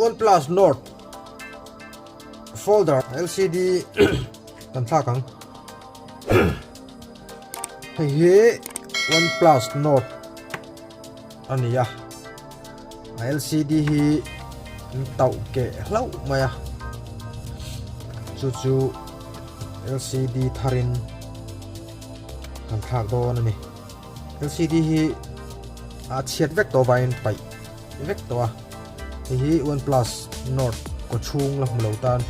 OnePlus Nord folder LCD kan thlak ang hei hi OnePlus Nord a ni a a LCD hi an tauh keh hlauh mai a chu chu LCD tharin kan thlak dawn a ni. LCD hi a chhiat vek tawh vangin paih vek tawh a hei hi OnePlus Nord kaw chhung la hmu lo tan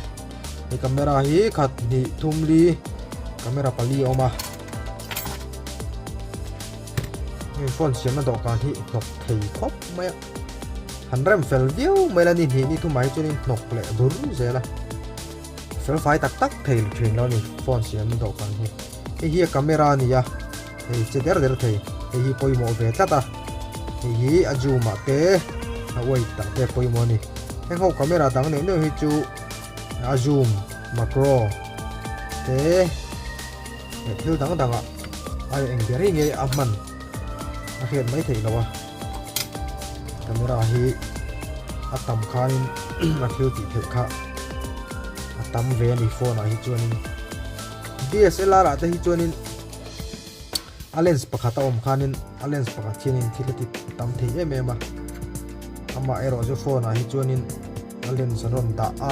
hei camera hi khat hnih thum li camera pali a awm a hei phone siamna dawhkan hi hnawk thei khawp mai a han rem fel viau mai la ni hnih ni thumah hi chuanin hnawk leh bur zel a fel fai tak tak thei thin lo a ni phone siamna dawhkan hi hei hi a camera a ni a. Hei che der der thei, hei hi pawimawh ve tlat a, hei hi a zoom ah te a weight ah te pawimawh a ni. Heng ho camera dang neuh neuh hi chu a zoom, macro te leh thil dang dang ah a eng ber hi nge a hman a hriat mai theih loh a, camera hi a tam khanin a thil tih theih kha a tam ve a ni phone ah hi chuanin D_S_L_R ah te hi chuanin. A lens pakhat a awm khanin a lens pakhat hianin thil a ti tam thei em em a amah erawh chu phone ah hi chuanin a lens an rawn dah a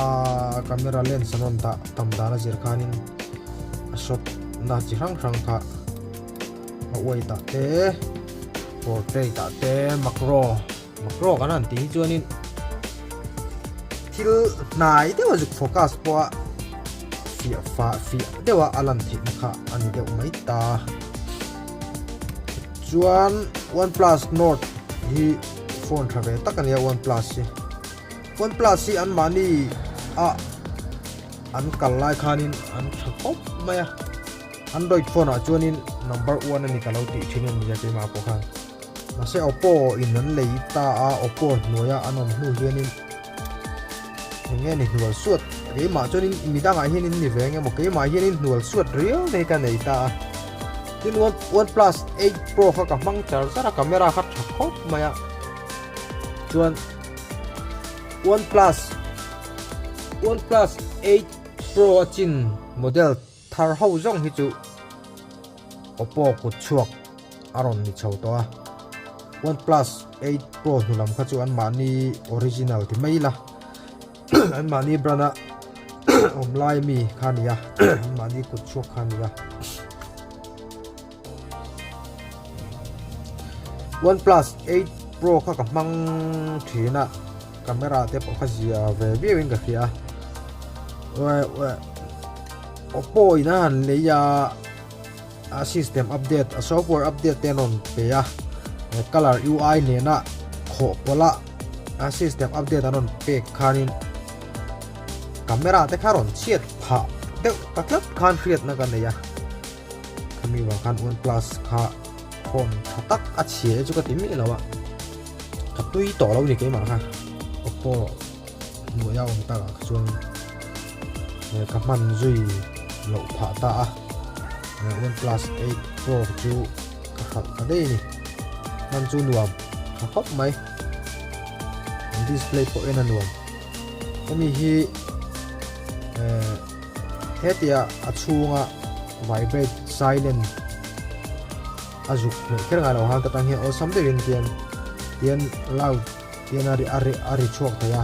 camera lens an rawn dah tam dan a zir khanin a shot na chi hrang hrang kha a weight ah te portrait ah te macro macro kan han tih hi chuanin thil hnai deuh a zuk focus pawh a fiah fah fiah deuh a a lan theih na kha a ni deuh mai ta chuan OnePlus Nord hi phone tha ve tak a nia OnePlus hi OnePlus hi an mahni a an kal lai khanin an tha khawp mai a Android phone ah chuanin number 1 a ni ka lo tih thin a nia keimah pawh khan. Mahse Oppo in an lei ta a, Oppo hnuaia an awm hnu hianin eng nge ni hnual suat keimah chuanin midangah hianin ni ve eng emaw keimah hianin hnual suat riau mai ka nei ta a. Tin One OnePlus 8 Pro kha ka hmang char char a camera kha tha khawp mai a. Chuan OnePlus OnePlus 8 Pro a chin model thar ho zawng hi chu Oppo kut chhuak a rawn ni chho tawh a, OnePlus 8 Pro hnu lam kha chu anmahni original ti mai ila anmahni brand a awm lai mi kha a ni a anmahni kut chhuak kha a ni a. OnePlus 8 Pro kha ka hmang thin a camera te pawh kha zia ve viau in ka hria a Oppo in a han lei a a system update a software update te an rawn pe a color UI nena khawh pawlh a a system update an rawn pek khanin camera te kha rawn chhiat phah deuh ta tlat khan hriatna ka nei a khami vang khan OnePlus kha phone tha tak a chhia e chu ka ti miah lo a ka tui tawh lo ni keimah kha Oppo hnuaia awm takah kha chuan ka hman zui loh phah ta a OnePlus 8 Pro chu ka hralh ta daih a ni hman chu nuam tha khawp mai display pawh en a nuam hemi hi hetia a chhunga vibrate silent a zuk hmeh kher ngai lo han ta tang hian awlsam deuhin tian tian loud tian a ri a ri a ri chhuak thei a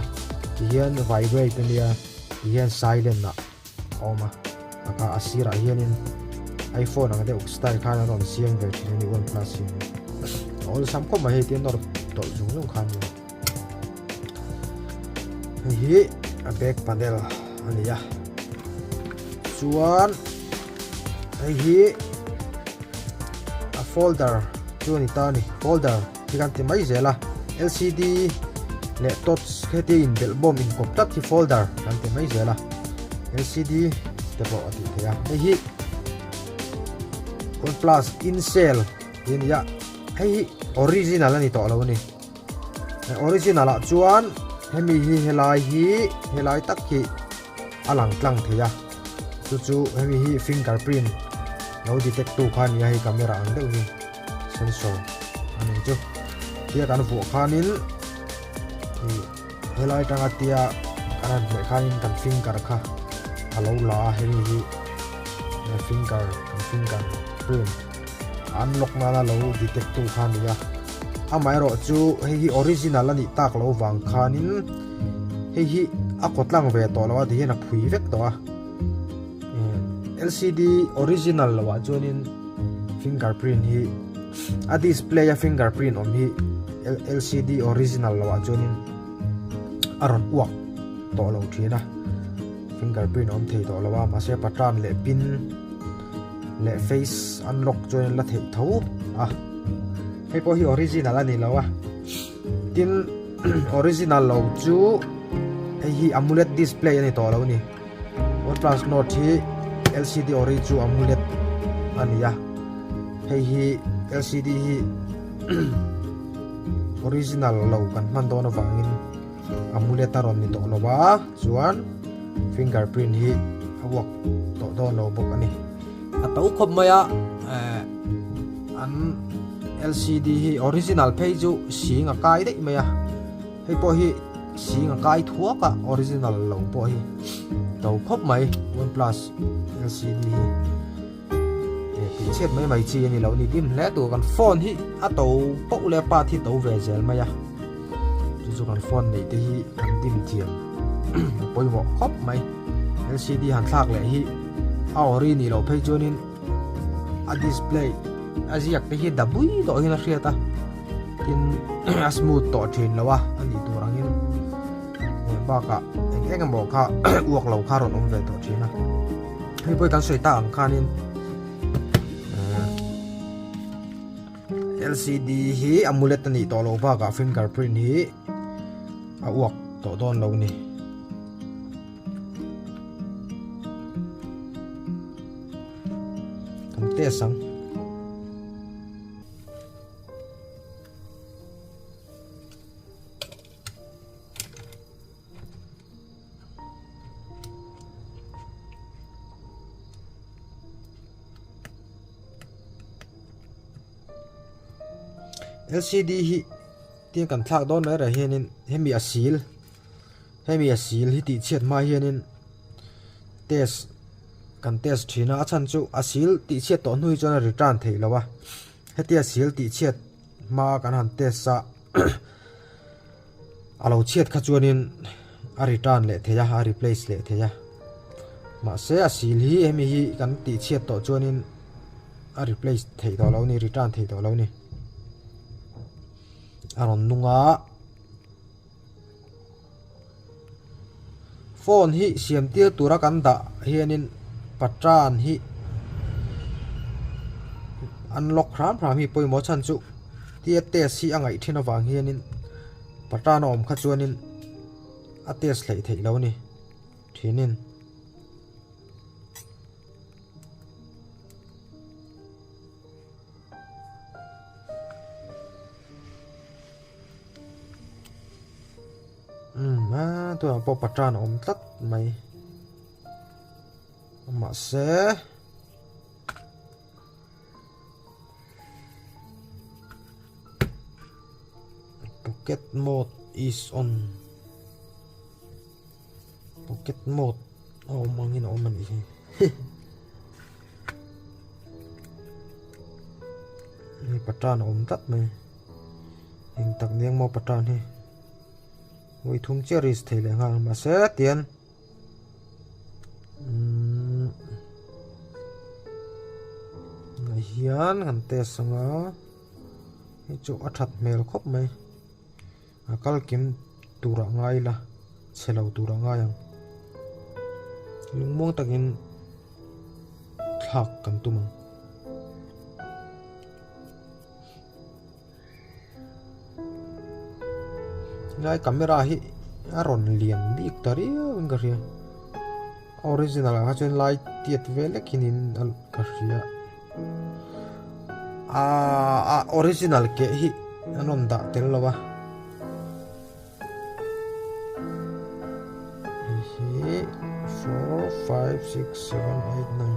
tihian vibrate ania tihian silent ah a awm a taka a sirah hianin iphone ang deuh style khan an rawn siam ve thin a ni oneplus hian a awlsam khawp mai hei tian nawr tawlh zung zung khan hei hi a back panel a ni a chuan hei hi a folder chu a ni ta a ni folder hi kan ti mai zel a lcd leh touch heti inbelh bawm inkawp tlat hi folder kan ti mai zel a lcd te pawh a tih theih a hei hi oneplus incel hi a ni a hei hi original a ni tawh lo a ni. Original ah chuan hemi hi helai hi helai tak hi a lang tlang thei a chu chu hemi hi fingerprint lo detect tu kha a ni a hei camera ang deuh hi sensor a ni chu. Tia kan vuah khanin helai tanga tia kan han hmeh khanin kan finger kha a lo la a hemi hi finger kan finger print an lock nana lo detect tu kha a ni a amaherawh chu hei hi original a nih tak loh vang khanin hei hi a kaw tlang ve tawh lo a tihian a phui vek tawh a lcd original loh ah chuanin fingerprint hi a display a fingerprint awm hi lcd original loh ah chuanin a rawn uak tawh lo thin a fingerprint awm thei tawh lo a mahse pattern leh pin leh face unlock chuan la theih tho a hei pawh hi original a ni lo a tin original lo chu hei hi AMOLED display a ni tawh lo a ni. OnePlus Nord hi LCD ori chu AMOLED a ni a hei hi LCD hi original lo kan hman dawn avangin AMOLED a rawn ni tawh lo a chuan fingerprint hi a work tawh dawn lo bawk a ni a to khawp mai a eh an LCD hi original phei chu sing a kai daih mai a. Hei pawh hi sing a kai thuak a original lo pawh hi to khawp mai OnePlus LCD hi eh tih chhiat mai mai chi a ni lo ni dim hle tur kan phone hi a to poh leh part hi to ve zel mai a chu chu kan phone neih te hi kan dim thiam a pawimawh khawp mai LCD han thlak leh hi a ori nih loh phei chuanin a display a ziak te hi dabui tawh hian a hriat a. Tin a smooth tawh thin lo a a nih tur angin eh bakah eng eng emaw kha uak lo kha rawn awm ve tawh thin a hei pawh kan sawi tak ang khanin eh LCD hi AMOLED a nih tawh loh bakah fingerprint hi a uak tawh dawn lo a ni. Kan test ang. LCD hi tia kan thlak dawn mai reh hianin hemi a sil hemi a sil hi tih chhiat hma hianin test kan test thin a a chhan chu a sil tih chhiat tawh hnu hi chuan a return theih loh a hetia sil tih chhiat hma kan han test a a lo chhiat kha chuanin a return leh thei a a replace leh thei a mahse a sil hi hemi hi kan tih chhiat tawh chuanin a replace theih tawh lo a ni return theih tawh lo a ni a rawn nung a. Phone hi siam tir tura kan dah hianin patran hi an lock hram hram hi pawimawh chhan chu tia test hi a ngaih thin avang hianin patran a awm kha chuanin a test hleih theih lo a ni thinin. Umm a tunah pawh patran a awm tlat mai mahse pocket mode is on pocket mode a awm angin a awm a nih hi hei patran a awm tlat mai. Eng tak nia maw pattern hi vawi thum chiah risk thei leh nghal mahse tian umm ah hian kan test ang a hei chu a that hmel khawp mai a kal kim turah ngai ila chhe lo turah ngai ang lungmuang takin thlak kan tum ang. Lai camera hi a rawn lian bik ta riau in ka hria a original ah kha chuan lai tiat vel lek hian in ka hria aaa a original keh hi an rawn dah tel lo a hei hi 4 5 6 7 8 9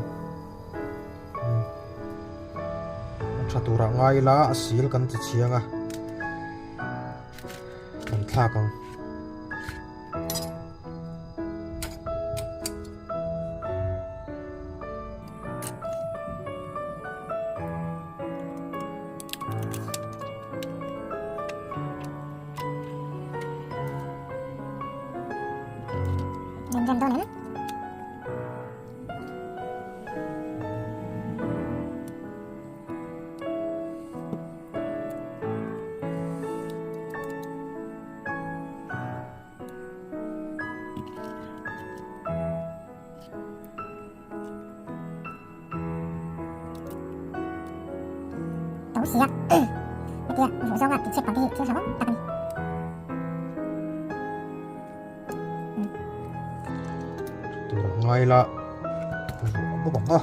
A tha turah ngai ila a sil kan ti chhiang a. thlak ang. Tur a ngai la ruah bawk ang a.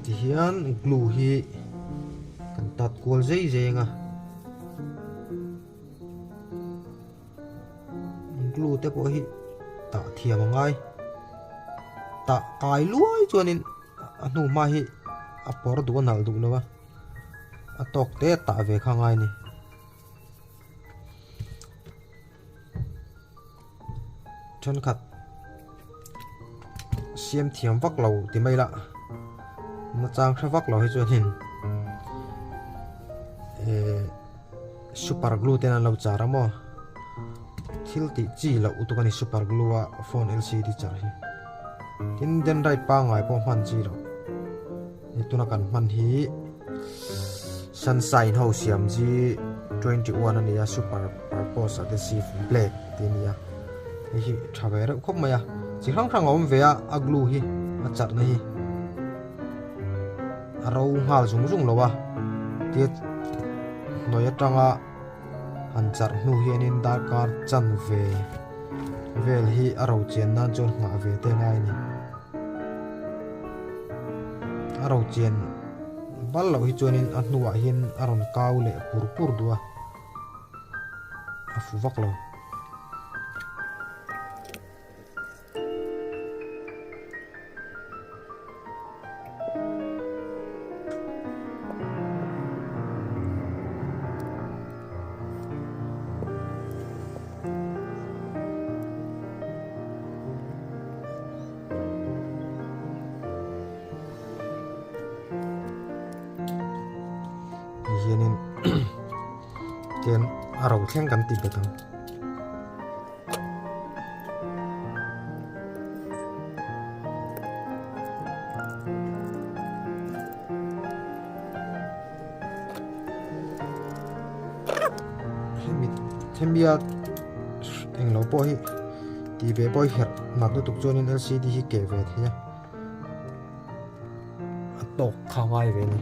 Tihian glue hi kan tat kual zai zai ang a glue te pawh hi tah thiam a ngai tah kai luai chuanin a hnu hma hi a pawr duh a nalh duh lo a. A tawk te tah ve kha ngai ni. Thenkhat siam thiam vak lo ti mai la nachang hre vak lo hi chuanin eh super glue ten an lo char a maw thil tih chi loh utuk a ni super glue a phone lcd char hi tin dendrite pangngai pawh hman chi loh. Hei tuna kan hman hi sunshine ho siam G 21 a ni a super purpose adhesive black tih a ni a hei hi tha ve reuh khawp mai a chi hrang hrang a awm ve a a glue hi a charhna hi a ro nghal zung zung lo a tia hnuai atanga han charh hnu hianin darkar chanve vel hi a ro chian nan chuan nghah ve te ngai a ni. A ro chian bal loh hi chuanin a hnuah hian a rawn kau leh pur pur duh a, a fu vak lo. Hei hianin tlem a ro thleng kan ti bet ang. Hemi hemia englo pawh hi tih ve pawh hi herh nat lutuk chuanin lcd hi keh ve thei a a tawk kha ngai ve a ni.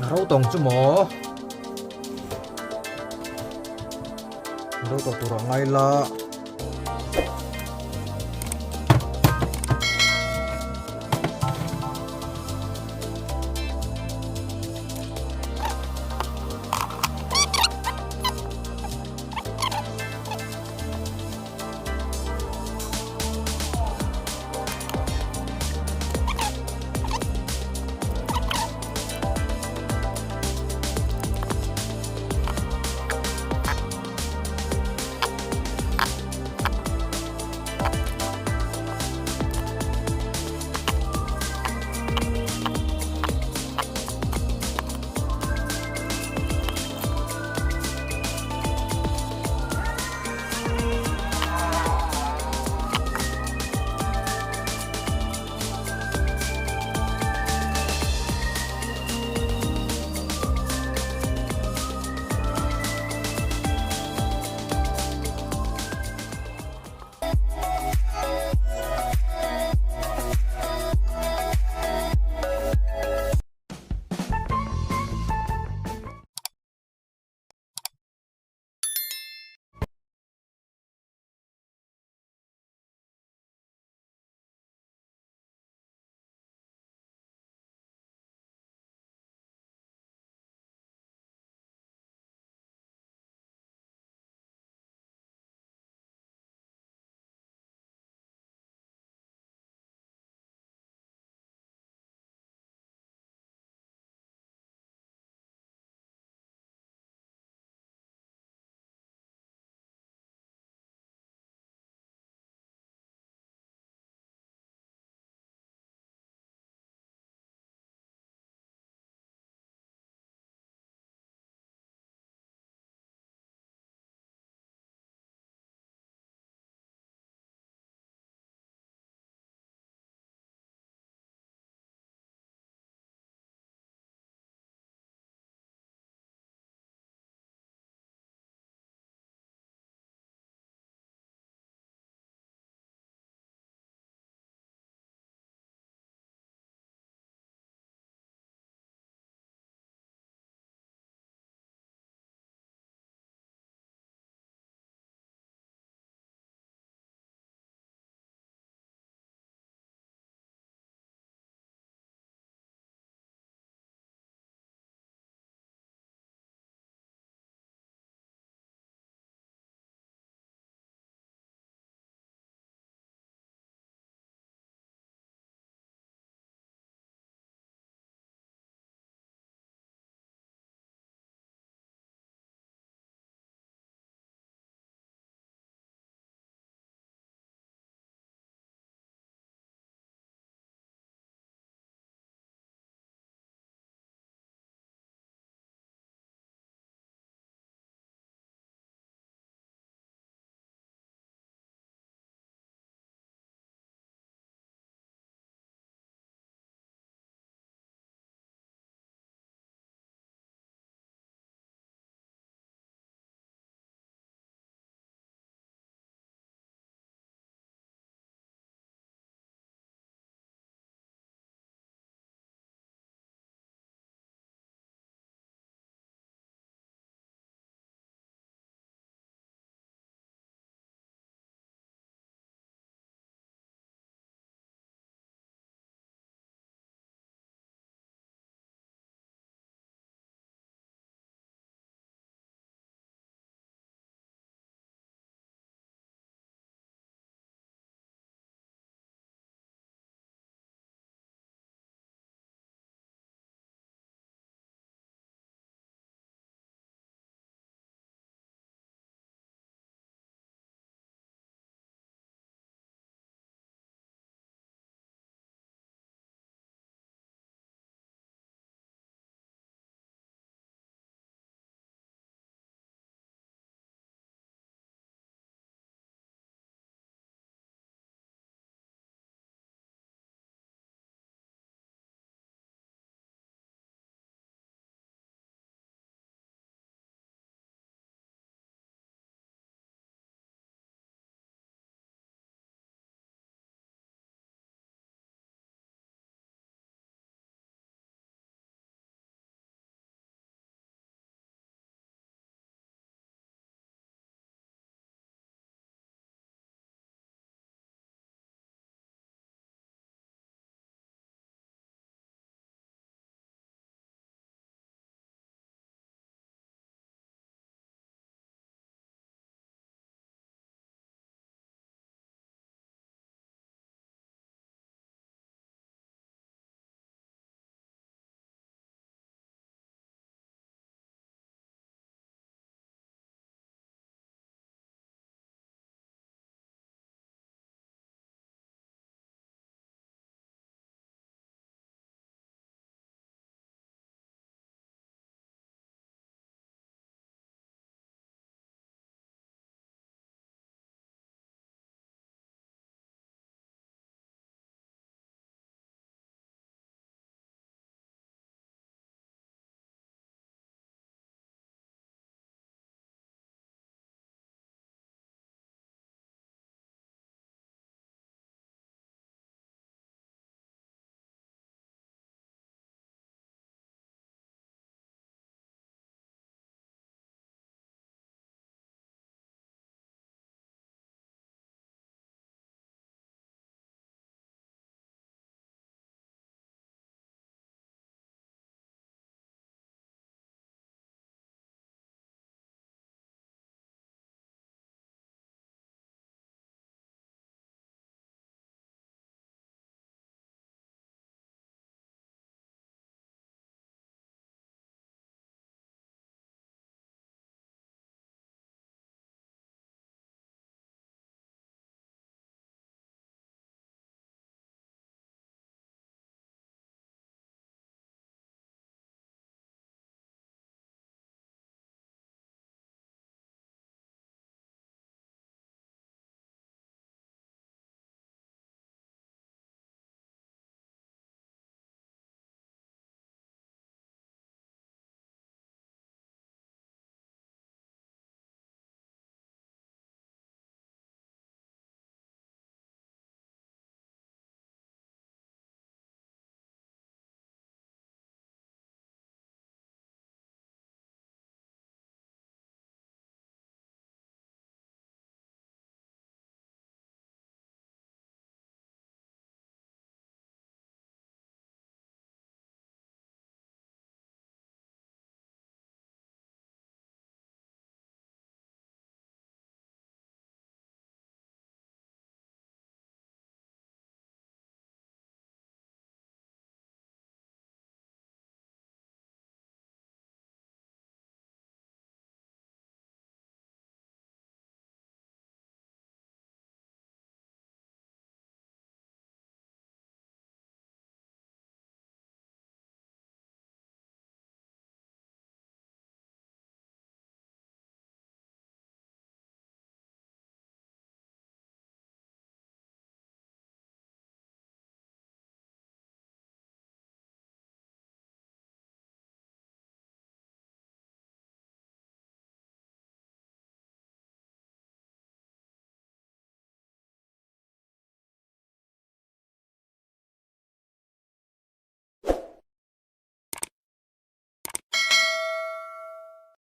Ro tawng chu maw ro tawh tur a ngai la.